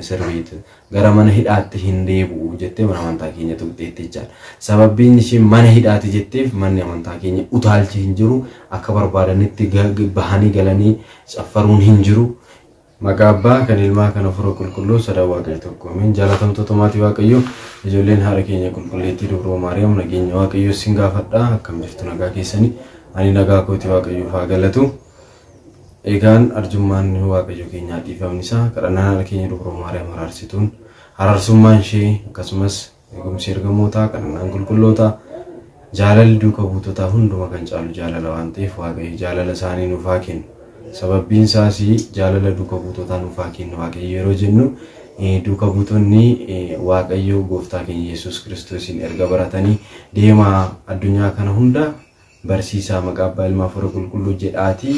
እስር ቤት gara mana hidhaatti hin deebi'u jettee mana amantaa keenya tuqxeetti jechaadha. Sababbiin isheen mana hidhaati jetteef manni amantaa keenya utaalchi hin jiru, akka barbaadanitti bahanii galanii caffaruun hin jiru. Maqaa Abbaa kan Ilmaa kan Hafuura Qulqulluu sadan Waaqayyo tokko. Ameen. Jaalatamtoota maatii Waaqayyoo, ijoolleen haadha keenya qulqulleettii Dubroo Maariyaam, nageenya Waaqayyoo sin gaafadha. Akkam jirtu, nagaa keessanii? Ani nagaa kooti, Waaqayyoof haa galatu. Egaan arjummaan Waaqayyo keenyaa, dhiifamni isaa, kadhannaan haadha keenya Dubroo Maariyaam araarsituun, araarsummaan ishee, akkasumas eegumsi ergamootaa, kadhannaan qulqullootaa, jaalalli duuka buutotaa hunduma kan caalu jaalala waan ta'eef Waaqayyo jaalala isaanii nuuf haa kennu. Sababbiin isaas jaalala duuka buutotaa nuuf haa kennu Waaqayyo yeroo jennu, duuka buutonni Waaqayyo gooftaa keenya Yesuus Kiristoosiin erga baratanii, deemaa addunyaa kana hunda barsiisaa, maqaa Abbaa, Ilmaa, Hafuura Qulqulluu jedhaatii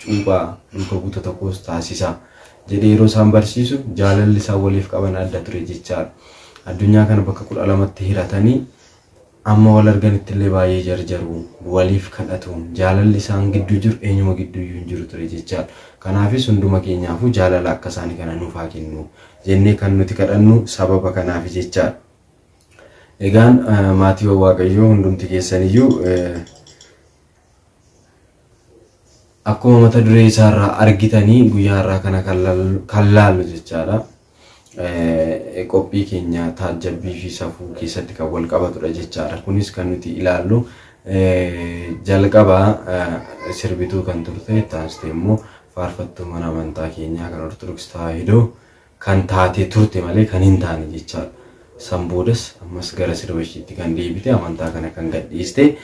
cuuphaa, duuka buutota koos taasisaa jedhee yeroo isaan barsiisu, jaalalli isaan waliif qaban adda ture jechaadha. Addunyaa kana bakka 12tti hiratanii amma wal arganitti illee baay'ee jarjaru, waliif kadhatu, jaalalli isaan gidduu jiru eenyuma gidduu iyyuu hin jiru ture jechaadha. Kanaafis hunduma keenyaafuu jaalala akka isaanii kana nuuf haa kennu jennee kan nuti kadhannu sababa kanaaf jechaadha. Egaan maatii Waaqayyoo hundumti keessaniyyuu, akkuma mata duree isaarraa argitanii, guyyaa har'aa kana kan laallu jechaadha. Qophii keenya taajjabbii fi safuu keessatti kan wal qabatudha jechaadha. Kunis kan nuti ilaallu jalqaba sirbituu kan turte, taasiste immoo faarfattuu mana amantaa keenyaa kan Ortodoksii Tawaahidoo kan taatee turte malee kan hin taane jechaadha. San boodas ammas gara sirba ishiitti kan deebite, amantaa kana kan gadhiiste,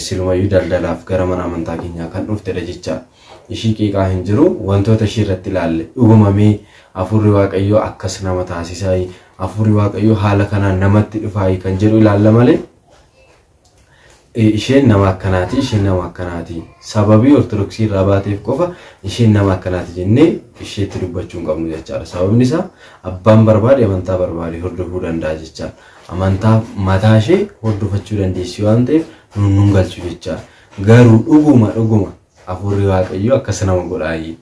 silumayyuu daldalaaf gara mana amantaa keenyaa kan dhuftedha jechaadha. Ishii qeeqaa hin jiru, wantoota ishii irratti ilaalle, dhugumamee hafuurri Waaqayyoo akkas nama taasisaa, hafuurri Waaqayyoo haala kanaan namatti dhufaa kan jedhu ilaalla malee, isheen nama akkanaati, isheen nama akkanaati, sababii Ortodoksii irraa baateef qofa isheen nama akkanaati jennee isheetti dubbachuu hin qabnu jechaadha. Sababni isaa abbaan barbaade amantaa barbaade hordofuu danda'a jechaadha. Amantaa mataa ishee hordofachuu dandeessi waan ta'eef nun nun galchu jechaadha. Garuu dhuguma dhuguma hafuurri Waaqayyoo akkas nama godhaayi,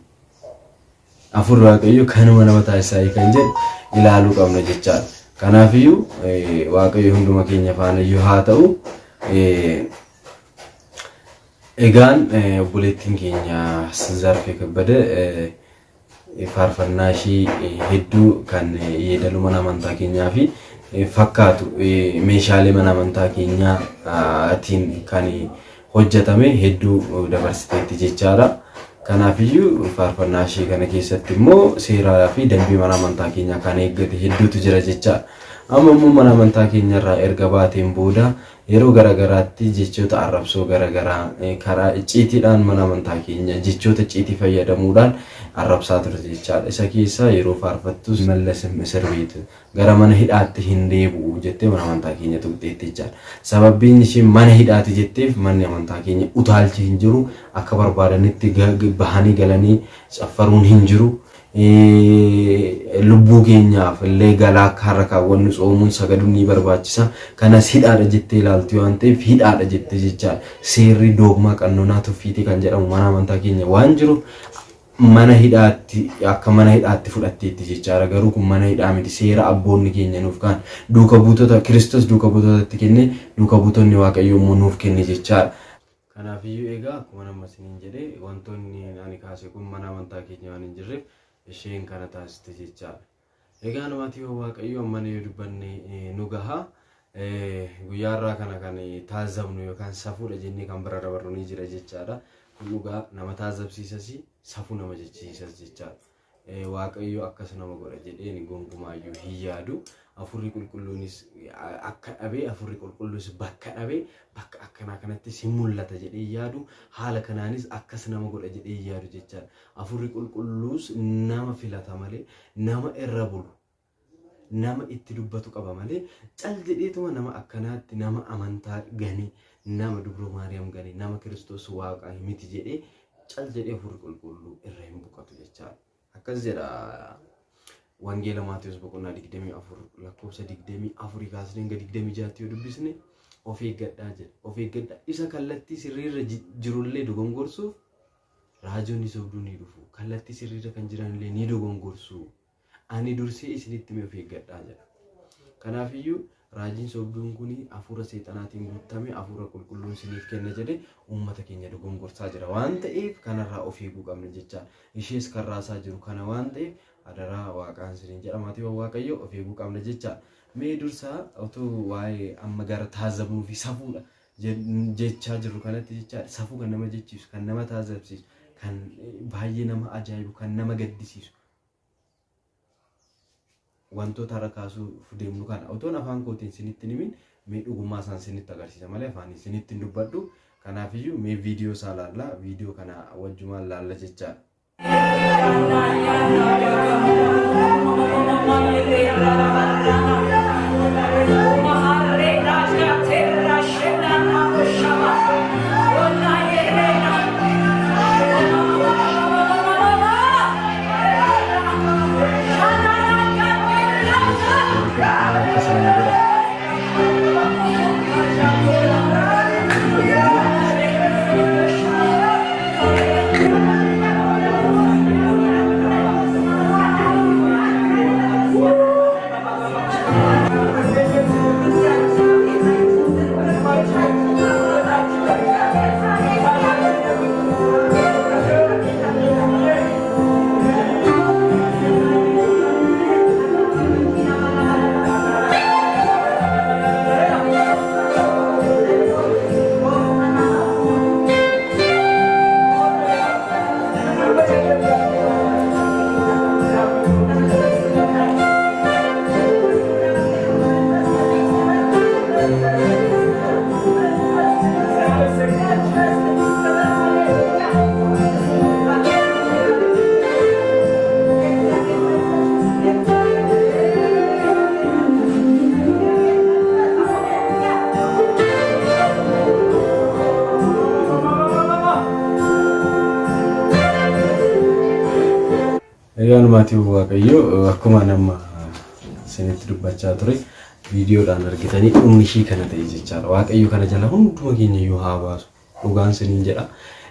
hafuurri Waaqayyoo kanuma nama taasisaa kan jedhu ilaaluu qabna jechaadha. Kanaafiyyuu Waaqayyo hunduma keenya faana iyyuu haa ta'u. Egaan obboleettiin keenya Zarfee Kabbada faarfannaa ishii hedduu kan yeedaluu mana amantaa keenyaa fi fakkaatu, meeshaalee mana amantaa keenyaatiin kan hojjetame hedduu dabarsiteetti jechaadha. Kanaafiyyuu faarfannaa ishee kana keessatti immoo seeraa fi dambii mana amantaa keenyaa kan eeggate hedduutu jira jechaadha. Amma immoo mana amantaa keenyarraa erga baateen booda yeroo garaagaraatti jechoota arrabsoo garaagaraa karaa icciitiidhaan mana amantaa keenya jechoota icciitii fayyadamuudhaan arrabsaa turte jechaadha. Isa keessaa yeroo faarfattus መለስም እስር ቤት gara mana hidhaatti hin deebi'u jettee mana amantaa keenya tuqxeetti jechaadha. Sababbiin isheen mana hidhaati jetteef manni amantaa keenya utaalchi hin jiru, akka barbaadanitti bahanii galanii caffaruun hin jiru. Lubbuu keenyaaf illee galaa akka har'a kaawwannu tsoomuun sagaduun ni barbaachisa. Kanas hidhaadha jettee ilaaltu waan ta'eef hidhaadha jettee jechaadha. Seerri doogmaa qannonaa tuffiitii kan jedhamu mana amantaa keenya waan jiru mana hidhaatti akka mana hidhaatti fudhatteetti jechaadha. Garuu kun mana hidhaa miti, seera abboonni keenya nuuf kaan, duuka buutota Kiristoos duuka buutotatti kenne, duuka buutonni Waaqayyoo immoo nuuf kenne jechaadha. Kanaafiyyuu egaa akkuma nama isiniin jedhee, wantoonni ani kaase kun mana amantaa keenya waan hin jirreef isheen kana taasiste jechaadha. Egaa maatii Waaqayyoo, amma yoo dubbanne nu gaha. Guyyaa irraa kana kan taazabnu yookaan safuudha jennee kan bira dabarru ni jira jechaadha. Kun dhugaa nama taazabsiisas, safuu nama jechisiisas jechaadha. Waaqayyo akkas nama godha jedheen gonkumaayyuu hin yaadu. Hafuurri qulqulluunis akka dhabee, hafuurri qulqulluunis bakka dhabee bakka akkanaa kanattis hin mul'ata jedhee yaadu. Haala kanaanis akkas nama godha jedhee yaadu jechaadha. Hafuurri qulqulluus nama filata malee, nama irra bulu, nama itti dubbatu qaba malee, cal jedheetuma nama akkanaatti, nama amantaa gane, nama Dubroo Maariyaam gane, nama Kiristoos Waaqa miti jedhee cal jedhee hafuurri qulqulluu irra hin buqatu jechaadha. Akkas jedha Wangeela Maatiyus boqonnaa 24 lakkoofsa 24 kaasnee hanga 26tti yoo dubbisne, of eeggadhaa jedha. Of eeggadhaa, isa kallattii sirriirra jirullee dogongorsuuf raajonni sobduu ni dhufu. Kallattii sirriirra kan jiranillee ni dogongorsu. Ani dursee isinitti himee of eeggadhaa jedha. Kanaafiyyuu raajiin sobduun kun hafuura seexanaatiin guutame hafuura qulqulluun isiniif kenna jedhee uummata keenya dogongorsaa jira waan ta'eef kanarraa of eeguu qabna jechaadha. Ishees kan raasaa jiru kana waan ta'eef adaraa waaqaan isiniin jedha maatiiwwan Waaqayyoo of eeguu qabna jechaadha. Mee dursaa otoo waa'ee amma gara taazabnuu fi safuudha jechaa jirru kanatti jechaadha. Safuu kan nama jechiisu, kan nama taazabsiisu, kan baay'ee nama ajaa'ibu, kan nama gaddisiisu. Wantoota har'a kaasuuf deemnu kana otoon afaan kootiin isinitti hin himin mee dhugummaa isaan isinitti agarsiisa malee afaan isinitti hin dubbadhu. Kanaafiyyuu mee viidiyoo isaa laalla, viidiyoo kana wajjumaan laalla jechaadha. Egaan maatiiwwan Waaqayyoo akkuma nama isinitti dubbachaa ture viidiyoodhaan argitanii dhumni ishii kana ta'e jechaadha. Waaqayyo kana jala hunduma keenya iyyuu haa baasu. Dhugaan isiniin jedha.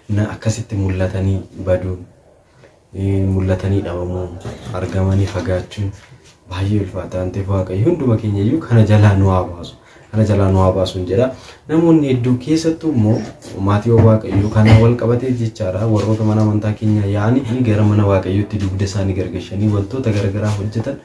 Na akkasitti mul'atanii baduun, mul'atanii dhabamuun, argamanii fagaachuun baay'ee ulfaata waan ta'eef Waaqayyo hunduma keenya iyyuu kana jalaa nu haa baasu. Kana jalaa nu haa baasuun jedha. Namoonni hedduu keessattuu immoo maatiiwwan Waaqayyoo kana wal qabatee jechaadha. Warroota mana amantaa keenya yaa'anii gara mana Waaqayyootti dugda isaanii gargashanii wantoota garaagaraa hojjetan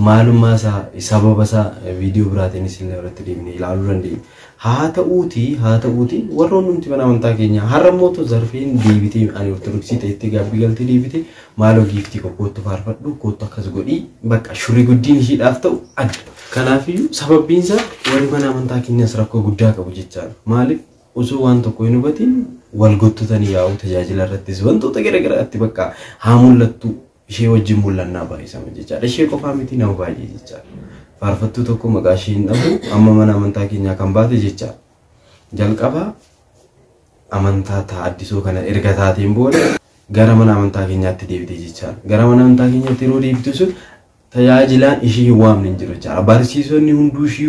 maalummaa isaa sababa isaa viidiyoo biraatiinis illee irratti deemnee ilaaluu dandeenya. Haa ta'uuti warroonni nuti mana amantaa keenyaa har'a immoo zarfeen deebitee ani ortodoksii ta'etti gaabbii galtee deebitee maaloo giiftii koo kootu faarfadhu kootu akkas godhii bakka shurii guddiin ishiidhaaf ta'u adda. Kanaafiyyuu sababbiin isaa warri mana amantaa keenyaas rakkoo guddaa qabu jechaadha. Maaliif osoo waan tokko hin hubatiin wal gottotanii yaa'u tajaajila irrattis wantoota garaagaraatti bakka haa mul'attu ishee wajjin mul'annaa baay'isama jechaadha. Ishee qofaa miti nama baay'ee jechaadha. Faarfattuu tokko maqaa ishee hin dhabu amma mana amantaa keenyaa kan baate jechaadha. Jalqaba amantaa taaddisoo kana erga taateen booda gara mana amantaa keenyaatti deebite jechaadha. Gara mana amantaa keenyaatti yeroo deebitu sun tajaajilaan ishee hin waamne hin jiru jechaadha. Barsiisonni hunduu ishee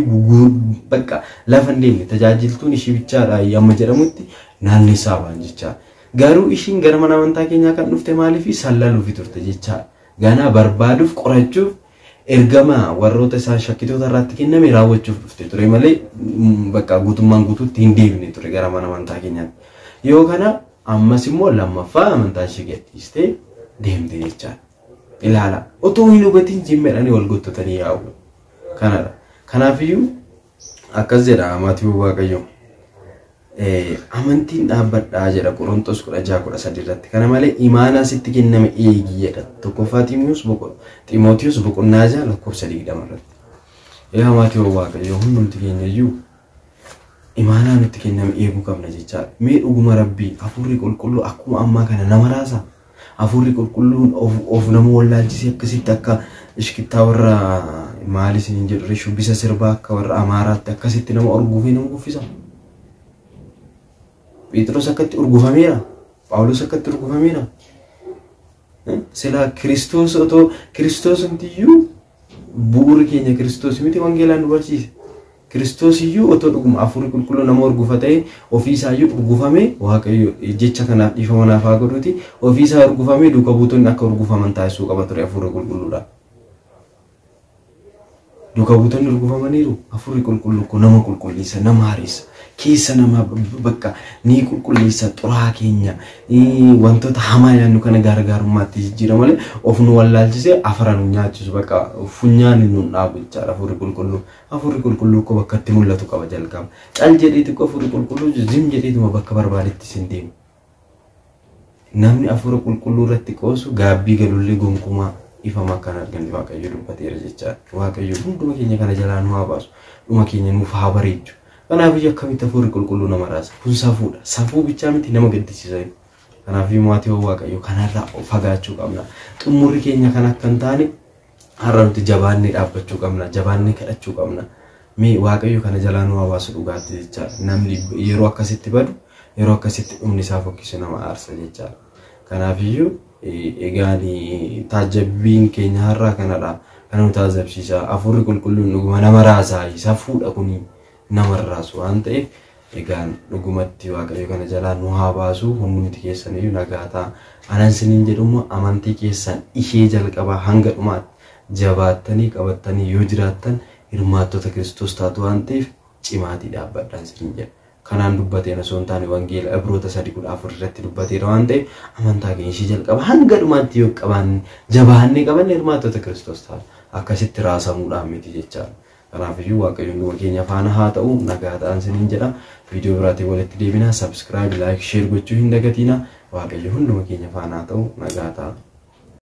bakka lafa hin deemne tajaajiltuun ishee bichaadha amma jedhamutti naannessaa ba'an jechaadha. Garuu ishiin gara mana amantaa keenyaa kan dhufte maaliif sallaluufi turte jechaadha. Ganaa barbaaduuf qorachuuf ergama warroota isaan shakkitoota irratti kenname raawwachuuf dhufte ture malee bakka guutummaan guutuutti hin deebine ture gara mana amantaa keenyaatti. Yoo kana ammas immoo lammaffaa amantaa ishee gadhiistee deemte jechaadha. Ilaala otoo hin hubatiin jimmeedhaan wal gottotanii yaa'u. Kanadha. Kanaafiyyuu akkas jedha maatiiwwan Waaqayyoo. Amantiin dhaabbadhaa jedha Qorontos 16:13 irratti. Kana malee imaanaa sitti kenname eegi jedha. Tokkoffaa Ximootiyoos boqonnaa 6 lakkoofsa 20 irratti. Yaa maatiiwwan Waaqayyoo hundumti keenya iyyuu imaanaa nutti kenname eeguu qabna jechaadha. Mee dhuguma Rabbii hafuurri qulqulluu akkuma ammaa kana nama raasa. Hafuurri qulqulluun of nama wallaalchisee akkasitti akka ishkittaa warra maali isiniin jedhu shubbisa sirbaa akka warra Amaaraatti akkasitti nama arguufii nama kuffisa. Phexros akkatti urgufameera. Phaawulos akkatti urgufameera. Silaa Kiristoos otoo Kiristoos iyyuu bu'uurri keenya Kiristoos miti wangeelaan nu barsiise. Kiristoos iyyuu otoo dhuguma hafuurri qulqulluu nama urgufa ta'e ofiisaayyuu urgufame Waaqayyo jecha kanaaf dhiifama naaf haa godhuuti ofiisaa urgufame duuka buutonni akka urgufaman taasisuu qaba ture hafuurri qulqulluudha. Duukaa buutonni urgufamaniiru. Hafuurri qulqulluu kun nama qulqulleessa, nama haaressa. Keessa nama bakka ni qulqulleessa xuraa keenya wantoota hamaa nyaannu kana gaarummaatti jijjiira malee of nu wallaalchisee afara nu nyaachisu bakka funyaan nu dhaabu jechaadha hafuurri qulqulluu. Hafuurri qulqulluu koo bakka itti mul'atu qaba jalqaba. Cal jedhee xiqqoo hafuurri qulqulluu zim jedheetuma bakka barbaadetti sin deemu. Namni hafuura qulqulluu irratti qoosu gaabbii galullee gonkumaa ifama akkan arganne Waaqayyo dubbateera jechaadha. Waaqayyo hunduma keenya kana jalaa nu haa baasu. Dhuma keenya nuuf haa bareechu. Kanaafuu akkamitti hafuurri qulqulluu nama raasa? Kun safuudha. Safuu bichaa miti nama gaddisiisa. Kanaafuu maatii Waaqayyo kanarraa fagaachuu qabna. Xumurri keenya kan akka hin taane har'a nuti jabaannee dhaabbachuu qabna. Jabaannee kadhachuu qabna. Mee Waaqayyo kana jalaa nu haa baasu dhugaatti jechaadha. Namni yeroo akkasitti badu yeroo akkasitti dhumni isaa fokkisu nama aarsa jechaadha. Kanaafiyyuu egaan taajabbiin keenya har'aa kanadha. Kana nu taajabsiisa. Hafuurri qulqulluun dhuguma nama raasaa safuudha kuni nama raasu waan ta'eef egaan dhugumatti Waaqayyo kana jalaa nu haa baasu. Hundumti keessaniyyuu nagaa ta'a. Anan isiniin jedhummoo amantii keessan ishee jalqabaa hanga dhumaatti jabaattanii qabattanii yoo jiraattan hirmaattota Kiristoos taatu waan ta'eef cimaatii dhaabbadhaan isiniin jedha. Kanaan dubbateera osoo hin taane wangeela Ibroota 3:14 irratti dubbateera waan ta'eef amantaa keenya ishee jalqaba hanga dhumaatti yoo qabaanne jabaannee qabanne hirmaattota Kiristoos taatu. Akkasitti raasamuudhaan miti jechaadha. Kanaafiyyuu Waaqayyo hunduma keenya faana haa ta'u nagaa ta'an isiniin jedha. Viidiyoo biraatiin walitti deebina. Subscribe, like, share gochuu hin dagatinaa. Waaqayyo hunduma keenya faana haa ta'u nagaa ta'a.